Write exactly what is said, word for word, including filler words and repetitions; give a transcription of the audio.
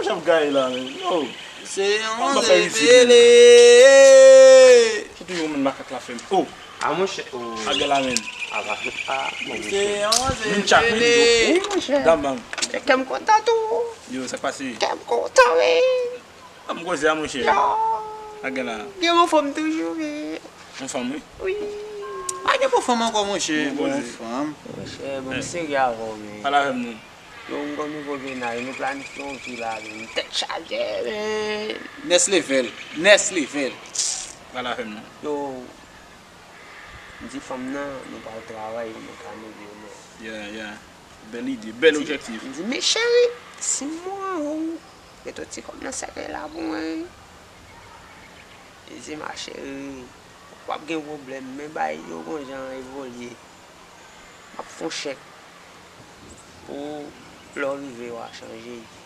Jan w gaye la, men. Yo, Se yon Mwen fè rizib, revele. Se toujou menm makak la fè m. Oh, A monchè, o. A gen la menm. A va. A, bon, Se yon Vin tchak, wi, revele. Wi, monchè. Dam, dam. Kè m kontan tou. Yo, sa k pase? Kè m kontan, wi. An m koze a, monchè. Yo. A gen la. Gen yon fanm toujou, wi. Yon fanm, wi. Wi. Pa gen bon fanm ankò, monchè. Bon, Bon bon. fanm. Monchè, bon, m serye avè w, men. Pale avè m, non. Yo, m gon nouvo menaj, nou planifye yon ti la, men. M tèt chaje, men. Next level. Next level. Pale avè m, non. Yo, m di fanm nan, nou pral travay, nou ka mele, men. Yeah, yeah. Bèl ide, bèl objektif. M di, men cheri, si m mwen ou, met yon ti kòb nan sèkèy la pou mwen. Li di, ma cheri, w ap gen pwoblèm, men bay yo gon jan evolye. M ap fè yon chèk pou lè w rive w a chanje ide.